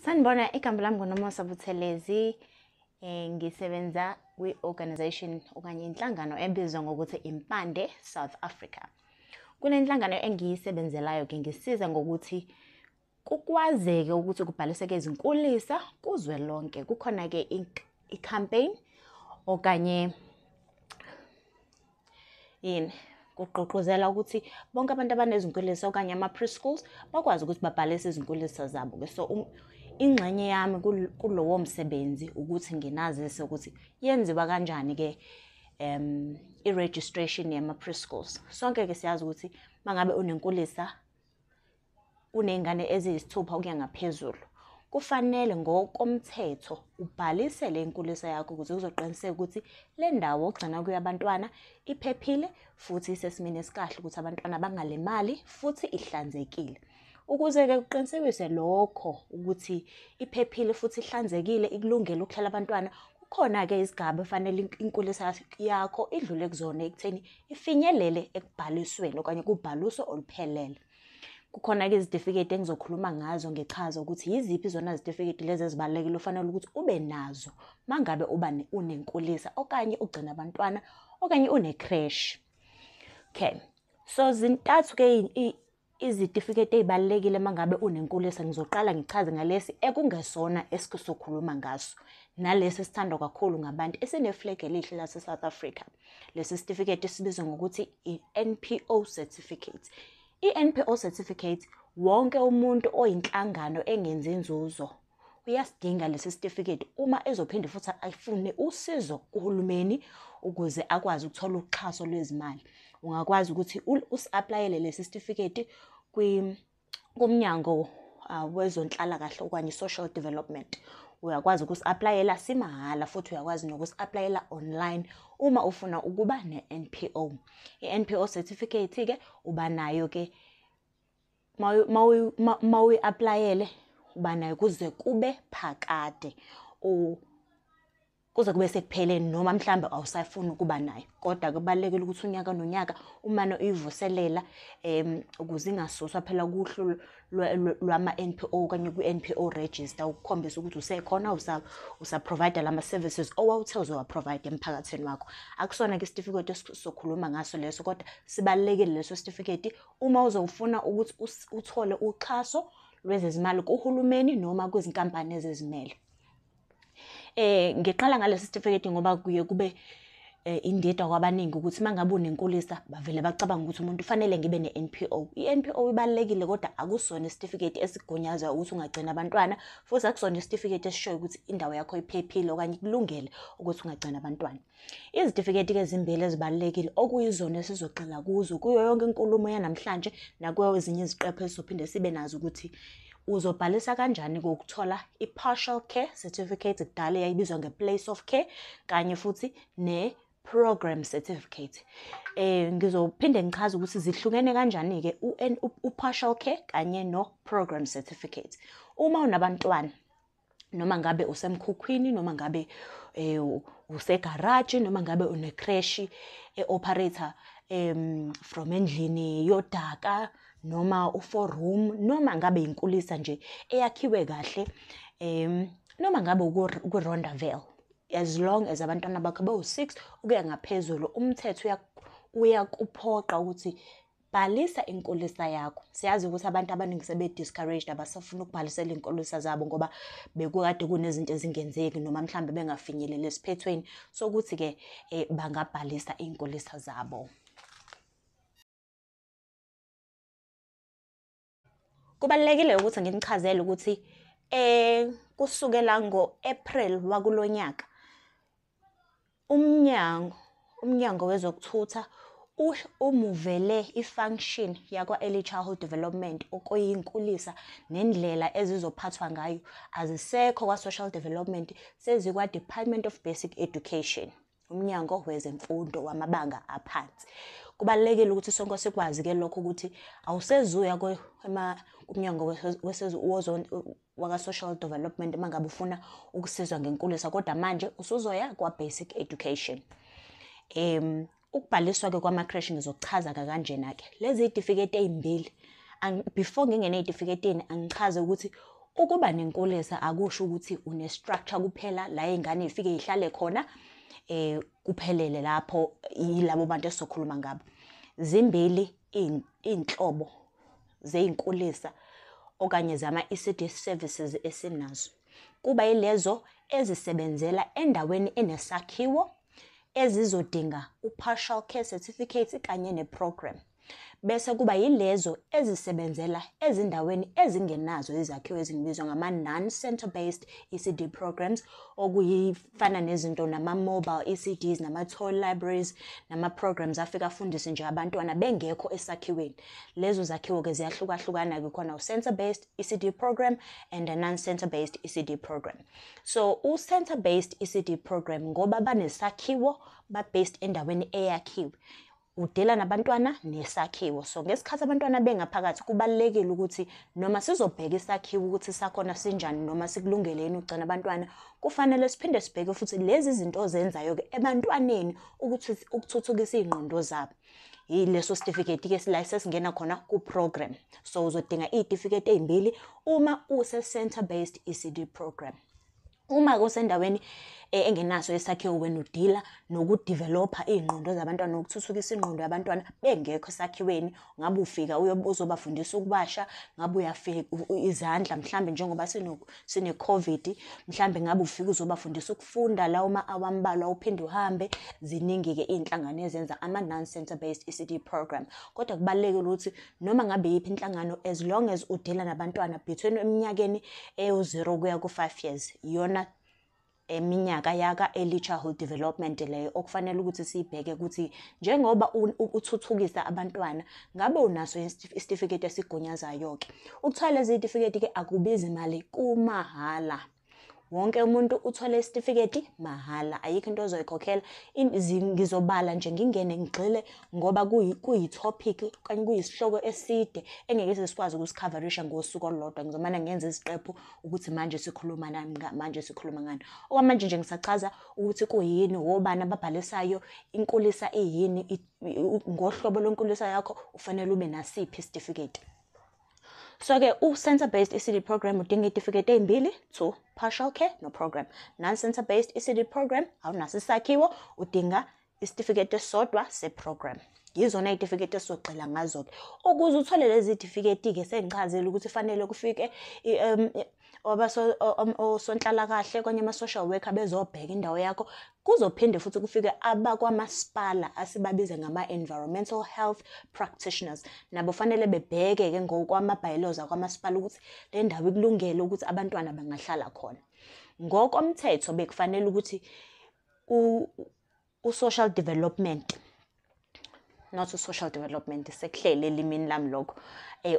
Sanibona, igama lami nguNomusa Buthelezi. Ngisebenza kwi-organization okanye inhlangano ebizwa ngokuthi Impande South Africa. Kule nhlangano engiyisebenzelayo-ke ngisiza ngokuthi kukwazeke ukuthi kubhaliseke izinkulisa kuzwelonke. Kukhona-ke i-campaign okanye yini kugqugquzela ukuthi bonke abantu abanezinkulisa okanye ama-preschools bakwazi ukuthi babhalise izinkulisa zabo-ke. So ingxenye yami kulowo msebenzi ukuthi nginazise ukuthi yenziwa kanjani-ke i-registration yama-preschools. Sonke-ke siyazi ukuthi mangabe unenkulisa uney'ngane eziyisithupha ukuya ngaphezulu, kufanele ngokomthetho ubhalise le nkulisa yakho ukuze uzoqiniseka ukuthi le ndawo ogcina kuyo abantwana iphephile futhi isesimeni esikahle ukuthi abantwana bangalimali futhi ihlanzekile. Ukuze-ke kuqinisekiswe lokho ukuthi iphephile futhi ihlanzekile ikulungele ukuhlala abantwana, kukhona-ke izigaba efanele inkulisa yakho idlule kuzona ekutheni ifinyelele ekubhalisweni okanye kubhaliso oluphelele. Kukhona-ke izitifiketi engizokhuluma ngazo ngichaze ukuthi yiziphi zona zitifiketi lezi ezibalulekile ofanele ukuthi ube nazo mangabe uba unenkulisa okanye ugcina abantwana okanye une-creche. Okay, so zintathu-ke izitifiketi ey'balulekile mangabe unenkulisa. Ngizoqala ngichaze ngalesi ekungesona esikusokhuluma ngaso, nalesi esithandwa kakhulu ngabantu esine-flag elihle lase-South Africa. Lesi sitifiketi sibizwa ngokuthi i-NPO certificate. I-NPO certificate, wonke umuntu oyinhlangano engenzi inzuzo uyasidinga lesi sitifiketi uma ezophinde futhi afune usizo kuhulumeni ukuze akwazi ukuthola uxhaso lwezimali. Ungakwazi ukuthi usi-apply-ele lesi sitifiketi kumnyango wezonhlalakahle okanye social development. Uyakwazi ukusi-apply-ela simahhala futhi uyakwazi nokusi-apply-ela online uma ufuna ukuba ne-NPO. I-NPO certificate-ke uba nayo-ke mawuyi-apply-ele uba nayo kuze kube phakade, kuze kube sekupheleni noma mhlambe awusafuni ukuba nayo. Kodwa kubalulekile ukuthi unyaka nonyaka umane uyivuselela ukuze ingasuswa phela kuhlu lwama-NPO okanye kwi-NPO register, ukukhombisa ukuthi usekhona usa-provide lama-services owawuthe uzowa-provide emphakathini wakho. Akusona-ke isitifiketi esizokhuluma ngaso leso, kodwa sibalulekile leso sitifiketi uma uzofuna ukuthi uthole uxhaso lwezezimali kuhulumeni noma kwizinkampani ezizimele. Ngiqala ngalesi sitifiketi ngoba kuye kube indida kwabaningi ukuthi mangabe unenkulisa bavele bacabanga ukuthi umuntu ufanele ngibe ne-NPO. I-NPO ibalulekile kodwa akusona isitifiketi esigunyazayo ukuthi ungagcina abantwana, futhi akusona isitifiketi esishoyo ukuthi indawo yakho iphephile okanye kulungele ukuthi ungagcina abantwana. Izitifiketi-ke ezimbili ezibalulekile okuyizona esizogxila kuzo kuyo yonke inkulumo yanamhlanje nakuyo ezinye iziqephu esizophinde sibe nazo ukuthi uzobhalisa kanjani kokuthola i-partial care certificate, kudala eyayibizwa nge-place of care, kanye futhi ne-program certificate. Ngizophinde ngichaze ukuthi zihlukene kanjani-ke u-partial care kanye no-program certificate. Uma unabantwana, noma ngabe usemkhukhwini, noma ngabe usegaraji, noma ngabe une-creche e-operate-a from endlini yodaka noma u-four room, noma ngabe inkulisa nje eyakhiwe kahle, noma ngabe ukwi-rondavel, as long as abantwana bakho bawu-6 ukuya ngaphezulu, umthetho uyakuphoqa ukuthi bhalisa inkulisa yakho. Siyazi ukuthi abantu abaningi sebe-discouraged, abasafuna ukubhalisela iy'nkulisa zabo ngoba bekukade kunezinto ezingenzeki noma mhlambe bengafinyeleli esiphethweni sokuthi-ke bangabhalisa iy'nkulisa zabo. Kubalulekile ukuthi nginichazele ukuthi kusukela ngo-April wakulonyaka umnyango wezokuthutha umuvele i-function yakwa-Early Childhood Development okuyinkulisa nendlela ezizophathwa ngayo azisekho kwa-Social Development, sezikwa-Department of Basic Education, umnyango wezemfundo wamabanga aphansi. Kubalulekile ukuthi sonke sikwazi-ke lokho ukuthi awusezuya kumnyango waka-Social Development uma ngabe ufuna ukusizwa ngenkulisa, kodwa manje usuzoya kwa-Basic Education. Ukubhaliswa-ke kwama-creche ngizokuchaza kanjena-ke. Lezi iy'tifiketi ey'mbili, before ngingene ey'tifiketini angichaze ukuthi Ukuba nenkulisa akusho ukuthi une-structure kuphela la iy'ngane y'fike y'hlale khona, kuphelele lapho yilabo bantu esizokhuluma ngabo. Zimbili iy'nhlobo zey'nkulisa okanye zama-ECD services esinazo. Kuba yilezo ezisebenzela endaweni enesakhiwo ezizodinga u-partial care certificate kanye ne-program. Bese kuba yilezo ezisebenzela ezindaweni ezingenazo izakhiwo ezibizwa ngama-non-center based ECD programs, okuyifana nezinto nama-mobile ECDs, nama-toy libraries, nama-programs afike afundise nje abantwana bengekho esakhiweni. Lezo zakhiwo-ke ziyahlukahlukana-ke, khona u-center based ECD program and a non-center based ECD program. So u-center based ECD program, ngoba banesakhiwo, ba-based endaweni eyakhiwe, udila nabantwana nesakhiwo. So ngesikhathi abantwana bengaphakathi, kubalulekile ukuthi noma sizobheka isakhiwo ukuthi sakhona sinjani noma sikulungele yini ukugcina abantwana, kufanele siphinde sibheke futhi lezi zinto ozenzayo-ke ebantwaneni ukuthi ukuthuthukisa iy'ngqondo zabo. Yileso sitifiketi-ke la sesingena khona ku-program. So uzodinga iy'tifiketi ey'mbili uma use-center based ECD program. Uma kusendaweni engenaso isakhiwo, wena udila nokudevelopha iy'ngqondo zabantwana, nokuthuthukisa ingqondo yabantwana bengekho esakhiweni. Ngabe ufika uzobafundisa ukuwasha, ngabe uyafika izandla mhlambe njengoba sine-COVID, mhlambe ngabe ufika uzobafundisa ukufunda lawo ma-hour ambalwa uphinde uhambe. Ziningi-ke iy'nhlangano ezenza ama-non-center based ECD program, kodwa kubalulekile ukuthi noma ngabe yiphi inhlangano, as long as udila nabantwana between eminyakeni ewu-0 kuya ku-5 years, iyona eminyaka yaka early childhood development leyo okufanele ukuthi siyibheke ukuthi njengoba uthuthukisa abantwana, ngabe unaso isitifiketi esigunyazayo-ke. Ukuthola lezi zitifiketi-ke akubizi imali, kumahhala. Wonke umuntu uthole isitifiketi mahhala, ayikho into ozoyikhokhela. Ngizobala nje ngingene ngigxile ngoba kuyi-topic okanye kuyisihloko eside engeke sikwazi ukusikhavarisha ngosuku olulodwa. Ngizomane ngenze iziqephu ukuthi manje sikhuluma nani, manje sikhuluma ngani. Okwamanje nje ngisachaza ukuthi kuyini, obani ababhalisayo, inkulisa iyini, ngohlobo lwenkulisa yakho ufanele ube nasiphi isitifiketi. So-ke u-center based ECD program udinga iy'tifiketi ey'mbili, two, partial care no-program. Non-center based ECD program, awunaso isakhiwo, udinga isitifiketi esisodwa se-program. Yizona iy'tifiketi esizogxila ngazo-ke. Ukuze uthole lezi zitifiketi-ke, sengichazile ukuthi fanele kufike osonhlalakahle okanye ama-social worker bezobheka indawo yakho. Kuzophinde futhi kufike abakwamasipala asibabize ngama-environmental health practitioners. Nabo fanele bebheke-ke ngokwama-bylaws akwamasipala ukuthi le ndawo ikulungele ukuthi abantwana bangahlala khona. Ngokomthetho bekufanele ukuthi u-social development, not u-social development, sekuhlele elimini lami lokho,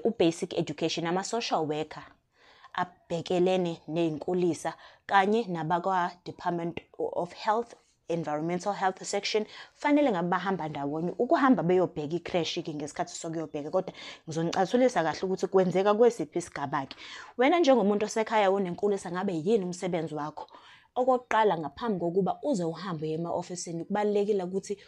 u-basic education, ama-social worker abhekelene ney'nkulisa kanye nabakwa-Department of Health, Environmental Health Section, fanele ngabe bahamba ndawonye ukuhamba beyobheka i-creche-ke ngesikhathi sokuyobheka. Kodwa ngizonicathulisa kahle ukuthi kwenzeka kwesiphi isigaba-ke. Wena njengomuntu osekhaya onenkulisa, ngabe yini umsebenzi wakho? Okokuqala, ngaphambi kokuba uze uhambe uye ema-ofisini, kubalulekile ukuthi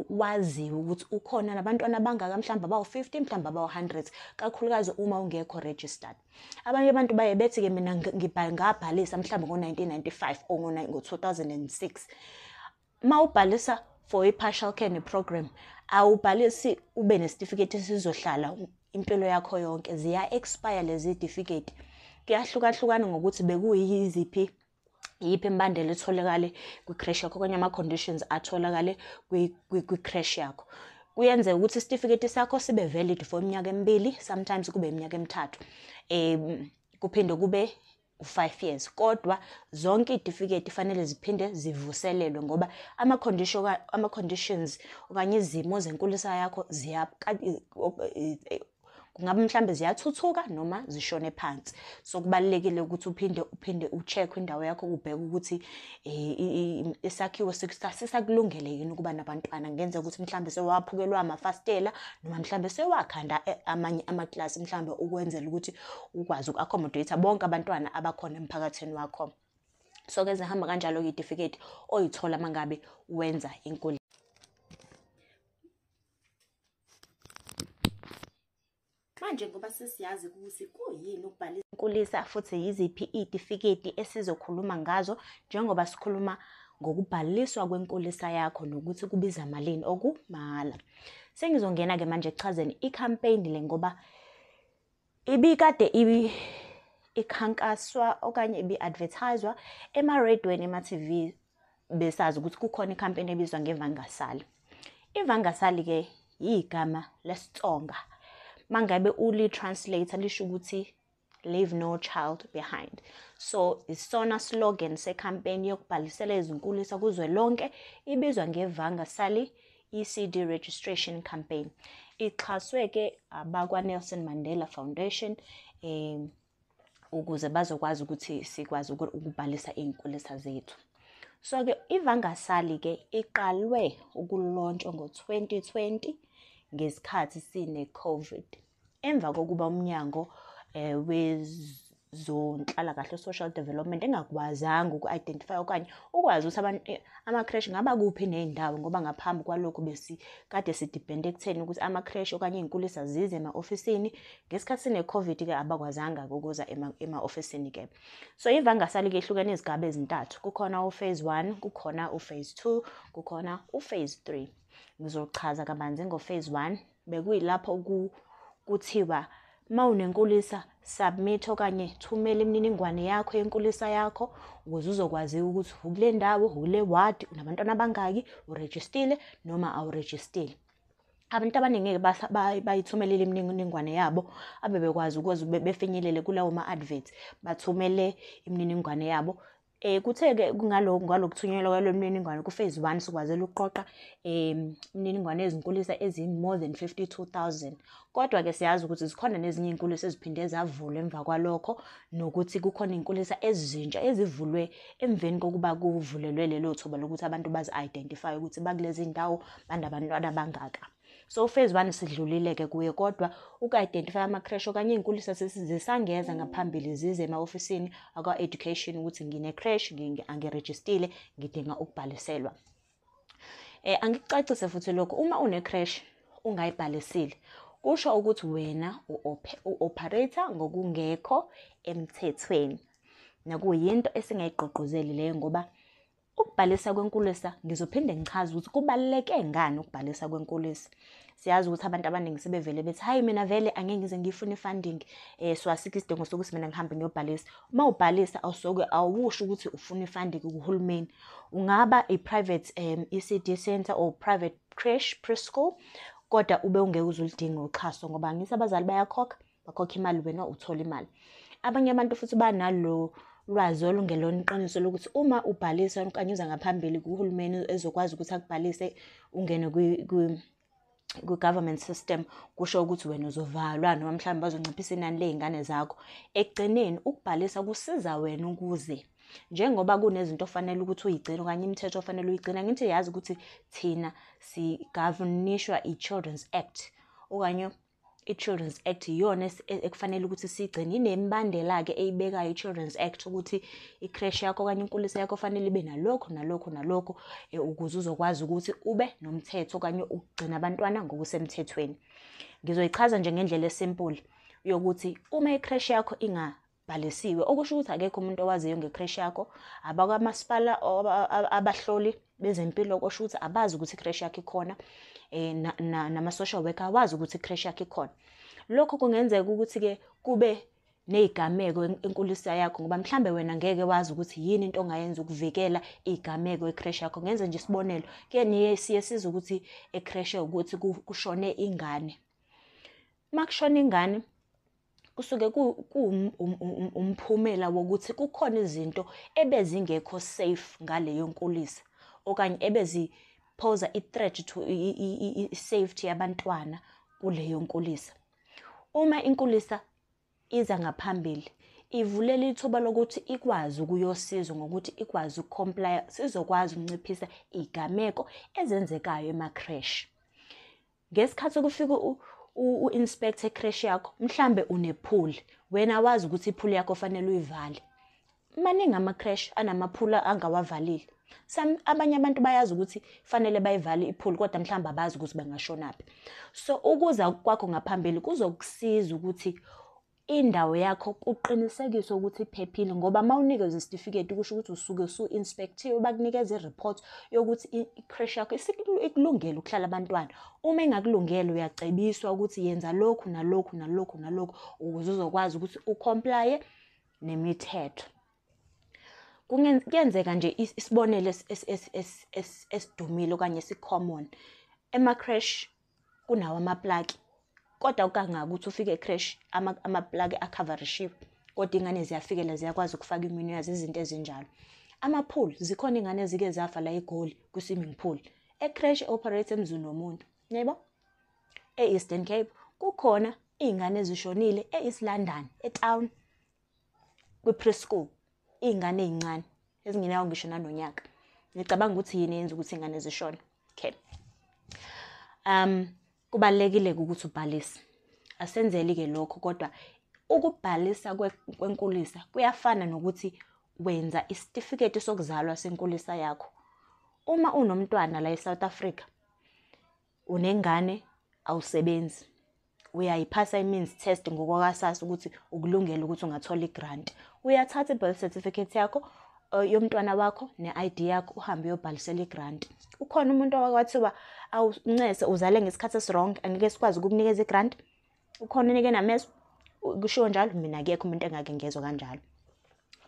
waziwe ukuthi ukhona nabantwana abangaka, mhlawumbe abawu-50, mhlawumbe abawu-100, kakhulukazi uma ungekho registered. Abanye abantu baye bethi-ke mina ngabhalisa mhlawumbe ngo-1995 or ngo-2006. Uma ubhalisa for i-partial care ne-program, awubhalisi ube nesitifiketi esizohlala impilo yakho yonke, ziya-expire lezi zitifiketi. Kuyahlukahlukana ngokuthi bekuyiziphi, iyiphi imibandela etholakale kwi-creche yakho okanye ama-conditions atholakale kwi-creche yakho. Kuyenzeka ukuthi isitifiketi sakho sibe valid for iminyaka emibili, sometimes kube iminyaka emithathu, kuphinde kube u-5 years, kodwa zonke iy'tifiketi fanele ziphinde zivuselelwe ngoba ama-conditions okanye izimo zenkulisa yakho kungabe mhlambe ziyathuthuka noma zishone phansi. So kubalulekile ukuthi uphinde u-check indawo yakho, ubheke ukuthi isakhiwo sisakulungele yini ukuba nabantwana. Kungenzeka ukuthi mhlambe sewaphukelwa amafasitela noma mhlambe sewakhanda amanye amaklasi mhlambe ukwenzela ukuthi ukwazi uku-accommodate bonke abantwana abakhona emphakathini wakho. So-ke zihamba kanjalo-ke iy'tifiketi oyithola uma ngabe wenza inkulisa. Manje. Manje ngoba sesiyazi ukuthi kuyini ukubhalisa inkulisa futhi yiziphi iy'tifiketi esizokhuluma ngazo njengoba sikhuluma ngokubhaliswa kwenkulisa yakho nokuthi kubiza malini okumahhala. Sengizongena-ke manje ekuchazeni i-campaign le ngoba ibikade ikhankaswa okanye ibi-advertise-wa ema-radweni, ema-TV, besazi ukuthi kukhona i-campaign ebizwa ngeVangasali. IVangasali-ke yigama lesiTsonga. Mangabe uli-translate lisho ukuthi "Leave no child behind." So isona slogan se-campaign yokubhalisela izinkulisa kuzwelonke ibizwa ngeVangasali ECD Registration Campaign. Ixhaswe-ke abakwa-Nelson Mandela Foundation ukuze bazokwazi ukuthi sikwazi ukubhalisa iy'nkulisa zethu. So-ke iVangasali-ke iqalwe uku-launch-wa ngo-2020 ngesikhathi sine-COVID. Emva kokuba umnyango wezonhlalakahle, social development, engakwazanga uku-identify okanye ukwazi ukuthi abantu ama-creche ngaba kuphi ney'ndawo, ngoba ngaphambi kwalokho besikade si-depend-e ekutheni ukuthi ama-creche okanye iy'nkulisa zize ema-ofisini. Ngesikhathi sine-COVID-ke abakwazanga-ke ukuza ema-ofisini-ke. So iVangasali-ke ihlukene izigaba ezintathu. Kukhona u-phase 1, kukhona u-phase 2, kukhona u-phase 3. Ngizochaza kabanzi ngo-phase 1. Bekuyilapho kuthiwa uma unenkulisa, submit okanye thumela imininingwane yakho yenkulisa yakho ukuze uzokwaziwa ukuthi ukule ndawo, ukule ward, unabantwana abangaki, urejistile noma awurejistile. Abantu abaningi-ke bayithumelile imininingwane yabo, abebekwazi ukuze befinyelele kulawo ma-adverts, bathumele imininingwane yabo. Kuthe-ke ngalokuthunyelwa kwalo mininingwane ku-phase 1 sikwazile ukuqoqa imininingwane yezinkulisa ezi-more than 52,000. Kodwa-ke siyazi ukuthi zikhona nezinye iy'nkulisa eziphinde zavulwa emva kwalokho, nokuthi kukhona iy'nkulisa ezintsha ezivulwe emveni kokuba kuvulelwe lelo thuba lokuthi abantu bazi-identify ukuthi bakulezi ndawo banabantwana abangaka. So phase 1 sidlulile-ke kuye, kodwa uku-identify ama-creche okanye iy'nkulisa zisangeza ngaphambili zize ema-ofisini akwa-education ukuthi ngine-creche, angirejistile, ngidinga ukubhaliselwa. Angikucacise futhi lokho, uma une-creche ungayibhalisile, kusho ukuthi wena u-operate-a ngokungekho emthethweni. Nakuyinto esingayigqugquzeli leyo, ngoba ukubhalisa kwenkulisa, ngizophinde ngichaze ukuthi kubaluleke ngani ukubhalisa kwenkulisa. Siyazi ukuthi abantu abaningi sebevele bethi, "Hayi, mina vele angeke ngize ngiyifune i-funding, so asikho isidingo sokuthi mina ngihambe ngiyobhalisa." Uma ubhalisa awusoke awusho ukuthi ufuna i-funding kuhulumeni. Ungaba i-private ECD center or private creche, preschool, kodwa ube ungeke uze uludinge uxhaso, ngoba angithi abazali bayakhokha, bakhokha imali, wena uthola imali. Abanye abantu futhi banalo lwazi olungelona iqiniso lokuthi uma ubhalisa okanye uza ngaphambili kuhulumeni ezokwazi ukuthi akubhalise ungene kwi-government system, kusho ukuthi wena uzovalwa noma mhlawumbe bazonciphisa inani ley'ngane zakho. Ekugcineni ukubhalisa kusiza wena ukuze njengoba kunezinto ofanele ukuthi uyigcine okanye imithetho ofanele uyigcine. Angithi yazi ukuthi thina si-govern-ishwa i-Children's Act, okanye i-Children's Act iyona ekufanele ukuthi siyigcine. Inemibandela-ke eyibekayo i-Children's Act ukuthi i-creche yakho okanye inkulisa yakho fanele ibe nalokhu nalokhu nalokhu ukuze uzokwazi ukuthi ube nomthetho okanye ukugcina abantwana ngokusemthethweni. Ngizoyichaza nje ngendlela e-simple yokuthi uma i-creche yakho ingabhalisiwe, okusho ukuthi akekho umuntu owaziyo nge-creche yakho, abakwamasipala, abahloli bezempilo kusho ukuthi abazi ukuthi i-creche yakho ikhona, nama-social worker awazi ukuthi i-creche yakho ikhona. Lokho kungenzeka ukuthi-ke kube ney'gameko enkulisa yakho, ngoba mhlambe wena ngeke wazi ukuthi yini into ongayenza ukuvikela iy'gameko e-creche yakho. Ngenze nje isibonelo, kuye niye siye sizwe ukuthi e-creche ukuthi kushone ingane. Uma kushona ingane kusuke umphumela wokuthi kukhona izinto ebezingekho safe ngaleyo nkulisa okanye ebezi-pose-a i-threat to i-safety yabantwana kuleyo nkulisa. Uma inkulisa iza ngaphambili, ivulela ithuba lokuthi ikwazi ukuyosizwa ngokuthi ikwazi uku-comply, sizokwazi ukunciphisa iy'gameko ezenzekayo ema-creche. Ngesikhathi kufika u-inspector e-creche yakho, mhlambe une-pool, wena wazi ukuthi i-pool yakho fanele uyivale. Maningi ama-creche anama-pool angawavalile. Abanye abantu bayazi ukuthi fanele bayivale i-pool, kodwa mhlawumbe abazi ukuthi bangashonaphi. So ukuza kwakho ngaphambili kuzokusiza ukuthi indawo yakho kuqinisekiswe ukuthi iphephile, ngoba uma unikezwe isitifiketi kusho ukuthi usuke usu-inspect-iwe, bakunikeza i-report yokuthi i-creche yakho ikulungele ukuhlala abantwana. Uma ingakulungele uyacebiswa ukuthi yenza lokhu nalokhu nalokhu nalokhu ukuze uzokwazi ukuthi u-comply-e nemithetho. Kuyenzeka nje isibonelo esidumile okanye esi-common. Ema-creche kunawo amaplaki, kodwa kangaka ukuthi ufike e-creche amaplaki akhavarishiwe, kodwa iy'ngane ziyafikela ziyakwazi ukufaka iminwe yazo, izinto ezinjalo. Ama-pool, zikhona iy'ngane ezike zafa la eGoli kwi-swimming pool. E-creche operate emzini womuntu, yebo. E-Eastern Cape kukhona iy'ngane ezishonile e-East London, e-town, kwi-preschool, iy'ngane ey'ncane ezingenawo ngisho nanonyaka. Ngicabanga ukuthi yini eyenza ukuthi iy'ngane zishone. Okay. Kubalulekile-ke ukuthi ubhalise. Asenzeli-ke lokho, kodwa ukubhalisa kwenkulisa kuyafana nokuthi wenza isitifiketi sokuzalwa senkulisa yakho. Uma unomntwana la eSouth Africa, unengane, awusebenzi, uyayiphasa i-means test ngokwakaSASSA ukuthi ukulungele ukuthi ungathola i-grant. Uyathatha i-birth certificate yakho yomntwana wakho ne-ID yakho, uhambe uyobhalisela i-grant. Ukhona umuntu owake awuncese uzale ngesikhathi esi-wrong, angeke sikwazi ukukunikeza i-grant? Ukhona onike namezwi? Kushiwo njalo? Mina akekho umuntu engake ngezwa kanjalo,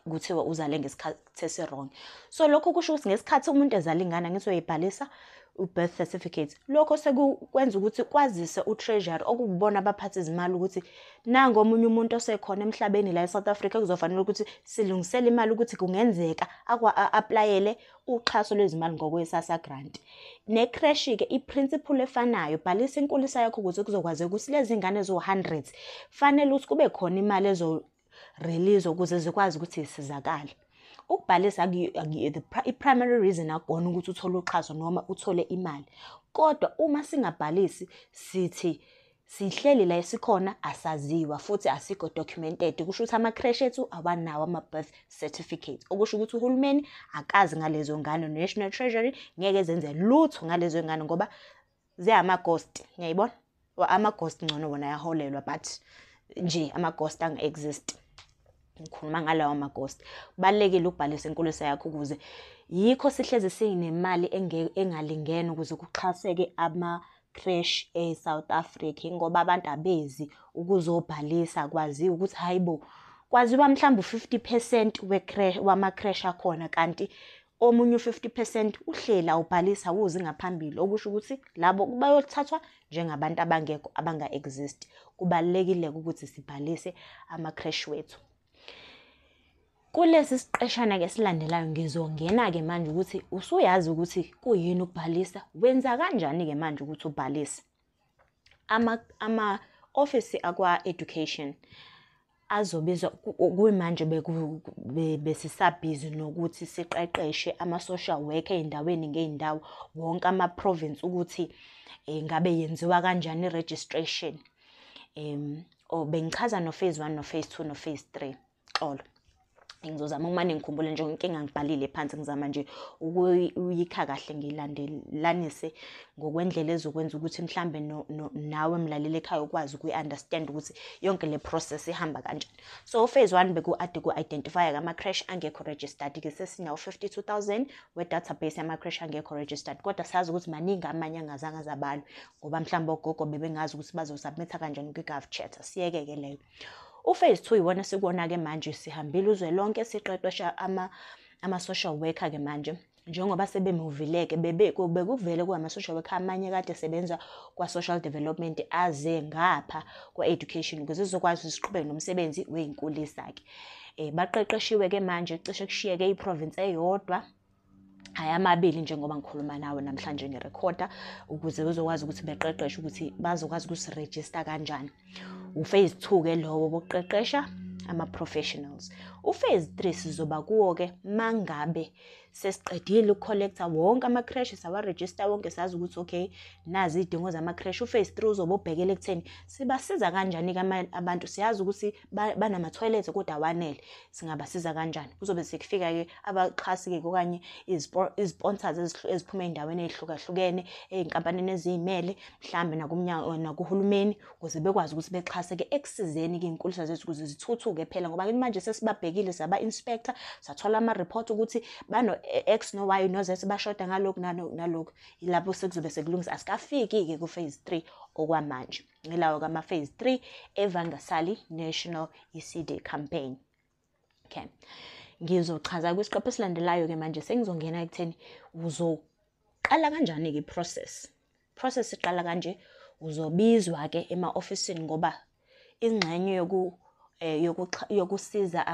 kuthiwa uzale ngesikhathi esi-wrong. So lokho kusho ukuthi ngesikhathi umuntu ezala ingane, angithi uyayibhalisa u-birth certificate. Lokho sekukwenza ukuthi kwazise u-Treasury, okubona abaphathi izimali, ukuthi nangu omunye umuntu osekhona emhlabeni la eSouth Africa, kuzofanele ukuthi silungisele imali ukuthi kungenzeka a-apply-ele uxhaso lwezimali ngokwe-SASSA grant. Ne-creche-ke i-principle efanayo, bhalisa inkulisa yakho ukuze kuzokwazeka ukuthi lezi ngane eziwu-hundreds fanele ukuthi kube khona imali ezo-release ukuze zikwazi ukuthi zisizakale. Ukubhalisa i-primary reason akukona ukuthi uthole uxhaso noma uthole imali, kodwa uma singabhalisi sithi sihleli la esikhona, asaziwa futhi asikho documented. Kusho ukuthi ama-creche ethu awanawo ama-birth certificate, okusho ukuthi uhulumeni akazi ngalezo ngane, no-National Treasury ngeke zenze lutho ngalezo ngane ngoba ziyama-ghost. Ngiyayibona ama-ghost ngcono wona ayaholelwa, but nje ama-ghost anga-exist, ngikhuluma ngalawo ma-ghost. Kubalulekile ukubhalisa inkulisa yakho, ukuze yikho sihlezi sinemali engalingene ukuze kuxhaseke ama-creche e-South Africa, ngoba abantu abezi ukuzobhalisa. Kwaziwa ukuthi hayi bo, kwaziwa mhlawumbe u-50% wama-creche akhona, kanti omunye u-50% uhleli awubhalisa, awuzi ngaphambili, okusho ukuthi labo bayothathwa njengabantu abangekho, abanga-exist. Kubalulekile ukuthi sibhalise ama-creche wethu. Kulesi siqeshana-ke esilandelayo ngizongena-ke manje ukuthi usuyazi ukuthi kuyini ukubhalisa, wenza kanjani-ke manje ukuthi ubhalise. Ama-ofisi akwa-education azobizwa. Kuyimanje besisabhizi nokuthi siqeqeshe ama-social worker ey'ndaweni ngey'ndawo, wonke ama-province, ukuthi ngabe yenziwa kanjani i-registration. Or bengichaza no-phase 1, no-phase 2, no-phase 3. Xolo, ngizozama ukumane ngikhumbule nje inkinga, ngibhalile phansi, ngizama nje ukuyikha kahle, ngilandelanise ngokwendlela ezokwenza ukuthi mhlambe nawe mlaleli ekhaya ukwazi ukuyi-understand ukuthi yonke le process ihamba kanjani. So phase 1 beku-ade ku-identify ama-creche angekho registered-ke. Sesinawo 52,000 we-database yama-creche angekho registered, kodwa sazi ukuthi maningi amanye angazange azabalwe ngoba mhlawumbe ogogo bebengazi ukuthi bazosubmitha kanjani kwi-GovChat. Asiyeke-ke leyo. U-phase 2 iwona sikuwona-ke manje, sihambile uzwe lonke siqeqesha ama-social worker-ke manje, njengoba sebemuvileke bekuvele kuwama-social worker amanye kade sebenza kwa-social development aze ngapha kwa-education ukuze sizokwazi ukuthi siqhubeke nomsebenzi wey'nkulisa-ke. Baqeqeshiwe-ke manje, cishe kushiyeke i-province eyodwa, hhayi amabili njengoba ngikhuluma nawe namhlanje ngirekhoda, ukuze uzokwazi ukuthi beqeqeshe ukuthi bazokwazi ukusirejista kanjani. U-phase 2-ke lowo wokuqeqesha ama-professionals. U-phase 3 sizoba kuwo-ke mangabe sesiqedile uku-collecta wonke ama-creche, sawa-register wonke, sazi ukuthi okay, nazi iy'dingo zama-creche. U-phase 3 uzobe ubhekele ekutheni sibasiza kanjani-ke abantu. Siyazi ukuthi banama-toilet kodwa awanele, singabasiza kanjani? Kuzobe sekufika-ke abaxhasi-ke okanye izi-sponsors eziphuma ey'ndaweni ey'hlukahlukene, ey'nkampanini eziy'mele, mhlambe nakumnyango nakuhulumeni, ukuze bekwazi ukuthi bexhase-ke ekusizeni-ke iy'nkulisa zethu ukuze zithuthuke phela, ngoba manje sesibabhekile, saba-inspector, sathola ama-report ukuthi bano-X no-Y no-Z, bashoda ngalokhu nalokhu. Yilapho sekuzobe sekulungisa. Asikafiki-ke ku-phase 3 okwamanje. Ngilawo kama-phase 3 eVangasali National ECD Campaign. Okay. Ngizochaza kwisiqephu esilandelayo-ke manje sengizongena ekutheni uzoqala kanjani-ke i-process. Process iqala kanje, uzobizwa-ke ema-ofisini ngoba ingxenye yokusiza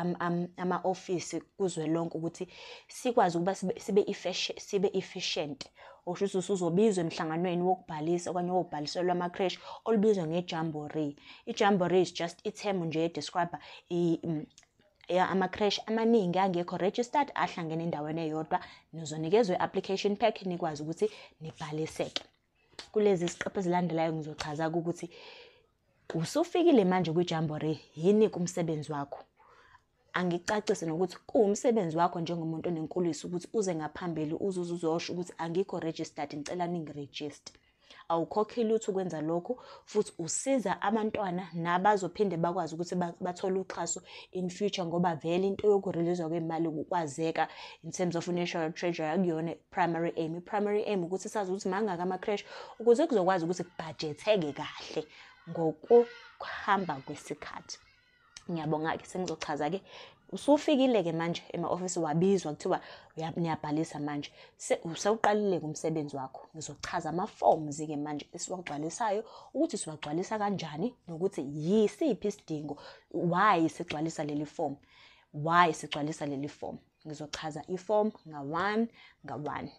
ama-ofisi kuzwelonke ukuthi sikwazi ukuba sibe efficient. Okusho ukuthi usuzobizwa emhlanganweni wokubhalisa okanye wokubhaliselwa ama-creche olubizwa nge-jamboree. I-jamboree is just i-term nje e-describe ama-creche amaningi angekho registered ahlangene endaweni eyodwa. Nizonikezwa i-application pack nikwazi ukuthi nibhaliseke. Kulezi ziqephu ezilandelayo ngizochaza ukuthi usufikile manje kwi-jamboree, yini umsebenzi wakho. Angicacise nokuthi kuwumsebenzi wakho njengomuntu onenkulisa ukuthi uze ngaphambili uze uzosho ukuthi angikho registered, ngicela ningi-register. Awukhokhi lutho ukwenza lokhu, futhi usiza abantwana nabazophinde bakwazi ukuthi bathole uxhaso in future, ngoba vele into yoku-release-wa kwemali ukwazeka in terms of National Treasury akuyona primary aim. I-primary aim ukuthi sazi ukuthi mangaka ama-creche ukuze kuzokwazi ukuthi kubhajetheke kahle ngokuhamba kwesikhathi. Ngiyabonga-ke, sengizochaza-ke. Usufikile-ke manje ema-ofisi, wabizwa kuthiwa niyabhalisa manje. Usewuqalile-ke umsebenzi wakho. Ngizochaza ama-forms-ke manje esiwagcwalisayo, ukuthi siwagcwalisa kanjani nokuthi yisiphi isidingo, why sigcwalisa leli form, why sigcwalisa leli form. Ngizochaza i-form nga-one nga-one.